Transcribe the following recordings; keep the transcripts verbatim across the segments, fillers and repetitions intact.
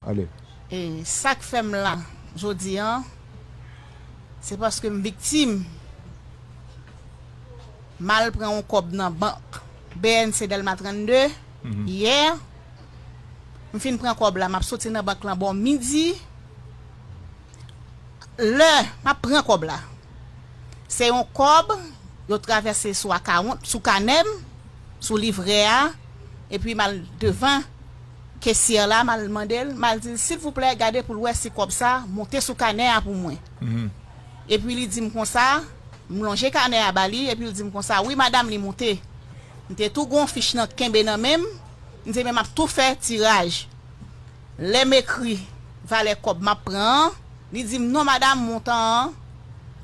Ale. E sa k fè m la jodi a, se paske m viktim. M al pran yon kòb nan bank B N C Dèlma trannde yè. M fin pran kòb la, m ap soti nan bank lan bò midi. Lè m ap pran kòb la, se yon kòb yo travèse sou akawont, sou kanè m, sou livrè a, epi m al devan kesyè la, m al mande l, m al di l, silvouplè, gade pou l wè si kòb sa monte sou kanè a pou mwen. Epi li di m konsa, m lonje kanè a ba li, epi l di m konsa, wi, madanm, li monte. M te tou gon fich nan kenbe nan men m, m di, men m ap tou fè tiraj. Lè m ekri valè kòb m ap pran an, li di m, non, madanm, montan an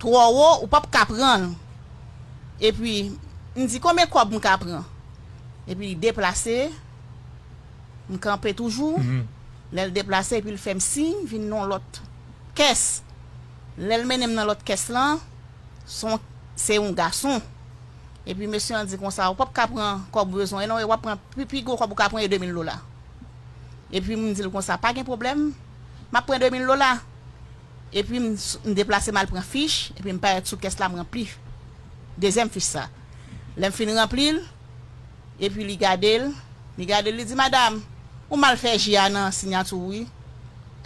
twò wo, ou p ap ka pran l. Epi, m di, konbyen kòb m ka pran? Epi, li deplase, m kanpe toujou. Lè l deplase, epi l fè m siy, vin nan lòt kès. Lè l mennen m nan lòt kès lan, se yon, se yon gason. Epi mesye an di konsa, ou p ap ka pran kòb ou bezwen non, e w ap pran pi, pi gwo kòb ou ka pran e de mil dola. Epi m di l konsa, pa gen pwoblèm, m ap pran de mil dola. Epi m, m deplase m al pran fich, epi m parèt sou kès la, m ranpli dezyèm fich sa. Lè m fin ranpli l, epi li gade l, li gade l, li di, madanm, ou mal fè ji a nan siyati w wi.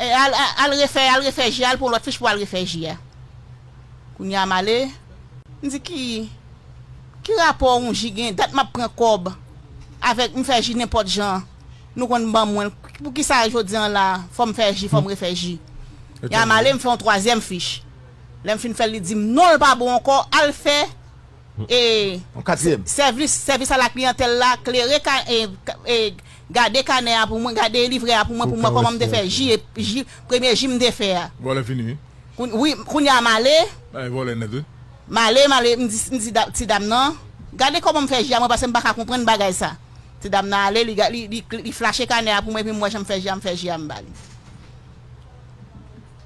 E, al, al, al refè, al refè ji a, al pran lòt fich pou al refè ji a. Kounye a m ale, m di, ki, ki rapò yon ji gen, dat m ap pran kòb avèk m fè ji nenpòt jan, nou konn ban mwen l, poukisa jodi an la, fò m fè ji, fò m refè ji. Ya m ale, m fè yon twazyèm fich. Lè m fin fè l, li di m, non, l pa bon ankò, al fè e, Yon katriyèm. Sèvis, sèvis a la kliyantèl la, klere ka, e, ka- e, gade kanè a pou mwen, gade livrè a pou mwen, pou mwen kòman m te fè ji, e, ji, premye ji m te fè a. Vòlè fini wi. Koun- Wi, kounye a m ale, Ay, vòlè nèt wi. m ale, m ale, m di, m di da- ti dam nan, gade kòman m fè ji a mwen, paske m pa ka konprann bagay sa. Ti dam nan ale, li, ga- li, li, li flache kanè a pou mwen, epi m wè jan m fè ji a, m fè ji a, m ba li.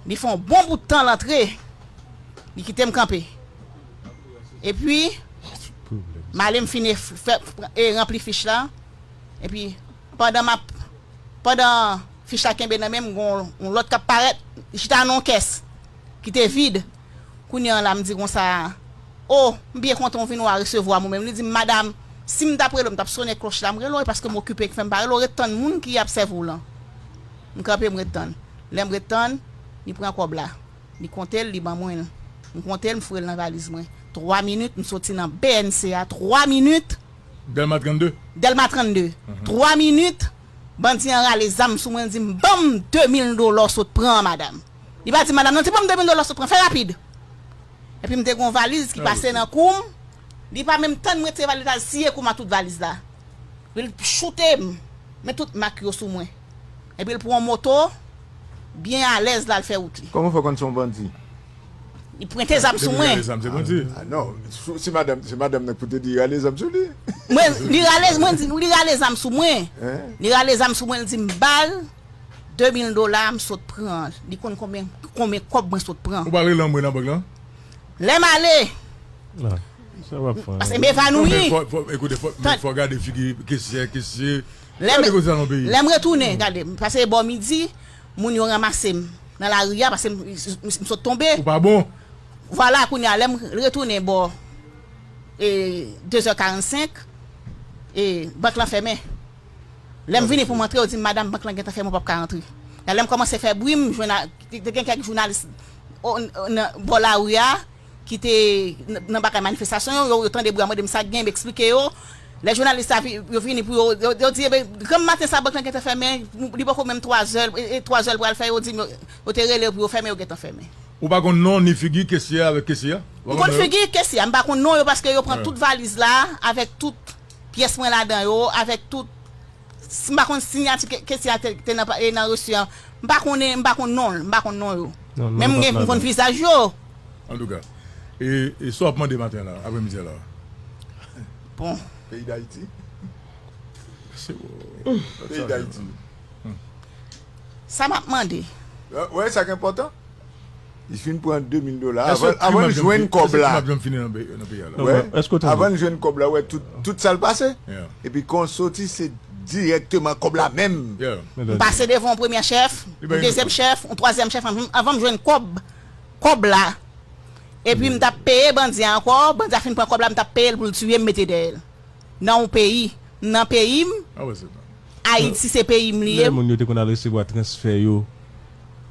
Li fè yon bon bout tan l antre, li kite m kanpe. Epi, m ale m fin e f- fè, e ranpli fich la. Epi, pandan m ap, pandan fich la kenbe nan men m, gon yon lòt k ap parèt, li chita nan yon kès ki te vid. Kounye an la, m di konsa, o, m byen kontan w vin, w a resevwa mwen menm. Li di m, madanm, si m t ap rele w, m t ap sonnen klòch la, m rele w, e paske m okipe ki fè m pa rele w, ret tann moun ki ap sèvi w lan. M kanpe, m ret tann. Lè m ret tann, li pran kòb la. Li konte l, li ban mwen l. M konte l, m foure l nan valiz mwen. Twa minit, m soti nan B N C a. Twa minit. Dèlma trannde. Dèlma trannde. Twa minit, bandi an rale zam sou mwen, l di m, ban m de mil dola w sot pran an, madanm. Li pa di madanm nan, di ban m de mil dola w sot pran, fè rapid. Epi m te gen yon valiz ki pase nan kou m. Li pa menm tann mwen tire valiz la, l siye kou m a tout valiz la. Epi l choute m, met tout mak yo sou mwen. Epi l pran yon moto, byen alèz la, l fè wout li. Kòman w fè konn se yon bandi? Li pwente zam sou mwen. Zam, se bandi. Ah non, sou- se madanm, se madanm nan ki pou te di rale zam sou li. Mwen, li rale, mwen di, li rale zam sou mwen. Hein? Li rale zam sou mwen, li di m ba l de mil dola, m sot pran. Li konn konbyen, konbyen kòb mwen sot pran. Ou pa rele anmwe nan bank lan? Lè m ale, Non, sa w ap fè. Paske m evanouyi. Fò, fò, ekoute, fò, men fò gade figi kesye, kesye. Lè m, Gade koze nan peyi. Lè m retounen, gade, paske bò midi, moun yo ranmase m nan lari a, paske m, m, m sot tonbe. Ou pa bon. Vwala, kounye a, lè m retounen bò e, de zè karannsenk, e, bank lan fèmen. Lè m vini pou m antre, yo di m, madanm, bank lan gentan fèmen, ou p ap ka antre. Lè m kòmanse fè bri, m jwenn a, te te gen kèk jounalis o- o- nan bò lari a, ki te nan nan bagay manifestasyon yo, yo, yo tande bri a, mande m sa k gen, m eksplike yo. Lè jounalis la vi- yo vini pou yo, yo, yo di, ebyen, granm maten sa, bank lan gentan fèmen, li poko menm twa zè, e, e twa zè l pral fè, yo di m, yo, yo te rele yo pou yo fèmen, yo gentan fèmen. Ou pa konn non ni figi kesye avèk kesye a? Ou pa M konn konn non yo? Figi kesye a, m pa konn non yo paske yo pran Wè. Tout valiz la, avèk tout pyès mwen ladan yo, avèk tout, si m pa konn siyati ke- kesye a te, te nan, pa- e nan resi an, m pa konnen, m pa konn non, m pa konn non yo. Non, non, Men m non, gen, non, m konn non. Vizaj yo. Antouka. E, e sa w ap mande maten la, apremidi a la? Bon. Peyi Dayiti. Se Peyi Dayiti. Sa m ap mande. Wè, sa ki enpòtan. Li fin pran de mil dola. Èske Avan, avan krim l ap jwenn janm- kòb èske la. Krim ap janm fini nan peyi, nan peyi a la? Non, Wè, èske w tande? Avan l jwenn kòb la, wè, tout, tout sa l pase. Yeah. Epi kon soti, se dirèkteman kòb la menm. M pase devan yon premye chèf, yon dezyèm chèf, yon twazyèm chèf, anvan m jwenn kòb, kòb la. Epi m t ap peye bandi a ankò, bandi a fin pran kòb la, m t ap peye l pou l tiye m mete dèyè l. Nan yon peyi, m nan peyi m, Ayiti se peyi m li ye. Lè moun yo te konn al resevwa transfè yo,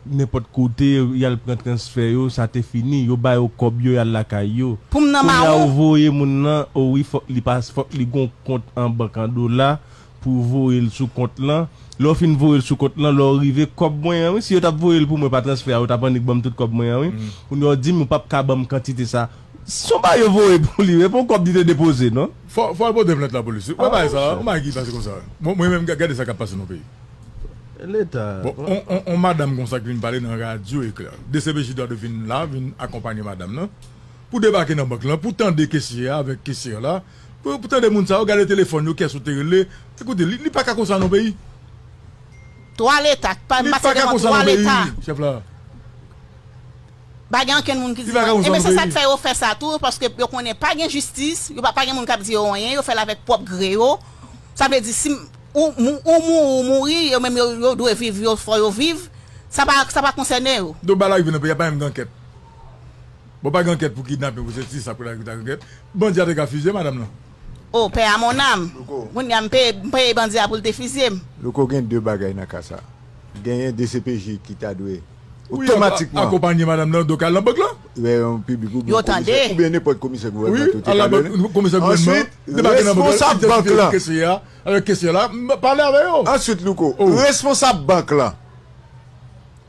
nenpòt kote y al pran transfè yo, sa te fini. Yo ba yo kòb yo, y al lakay yo. Pou m nan mawon. Kounye a ou voye moun nan, o wi, fòk li pa, fòk li gon kont an bank an dola pou voye l sou kont lan. Lè w fin voye l sou kont lan, lè w rive, kòb mwen an, wi, si yo t ap voye l pou mwen pa transfè a, yo t ap annik ban m tout kòb mwen an, wi. Kounye a w di m ou p ap ka ban m kantite sa. Si yon bagay yo voye pou li, e pa yon kòb li te depoze, non? Fò, fò al pote plent lapolis. Ou wè bagay sa, yon bagay ki pase konsa. Bon, mwen menm, gade sa k ap pase nan peyi. Leta. Bon, on, on, on madanm konsa ki vin pale nan radyo Eklè. D C P J ta dwe vin la, vin akonpanye madanm nan. Pou debake nan bank lan, pou tande kesye a avèk kesyè la. Pou, pou tande moun sa yo, gade telefòn yo, kiyès ou te rele. Ekoute, li, li pa ka konsa nan peyi. Twa leta, pa, m pase devan twa leta. Chèf la. Pa gen ankenn moun ki di mwen. Ebyen, se sa k fè yo fè sa tou, paske yo konnen pa gen jistis, yo pa, pa gen moun k ap di yo anyen, yo fè l avèk pwòp gre yo. Sa vle di, si ou, ou mouri, ou mouri, yo menm yo, yo dwe viv, yo fò yo viv. Sa pa, sa pa konsène yo. Donk, bagay la rive nan peyi a, pa menm gen ankèt. Bon, pa gen ankèt pou kidnaping, pou sesi, sa, pou la, pou ta gen ankèt. Bandi a te ka fizye madanm nan. O, pè a mon am. Kounye a m peye, m peye bandi a pou l te fizye m. Louko, gen de bagay nan ka sa. Genyen D C P J ki ta dwe otomatikman akonpanye madanm nan, donk al nan bank lan. Wè, yon piblik oubyen yon komisè, oubyen nenpòt komisè gouvènman tou te ka mennen. Komisè gouvènman, debake nan bank lan, responsab bank lan. Avèk kesye la, pale avè yo. Answit, Louko, responsab bank lan,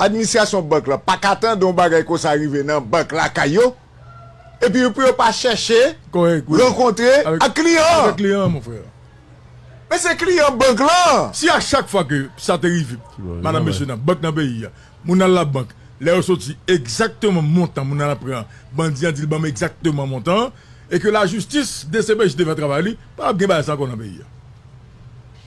administrasyon bank lan pa ka tande yon bagay konsa rive nan bank lakay yo. Epi pou yo pa chèche rankontre ak kliyan an. Avèk kliyan an, mon frè. Men se kliyan bank lan. Si a chak fwa ke sa te rive, madanm, mesye, nan bank nan peyi a, moun al labank, lè yo soti egzakteman montan moun nan ap pran, bandi an di l ban m egzakteman montan an, e ke lajistis, D C P J te fè travay li, pa t ap gen bagay sa ankò nan peyi a.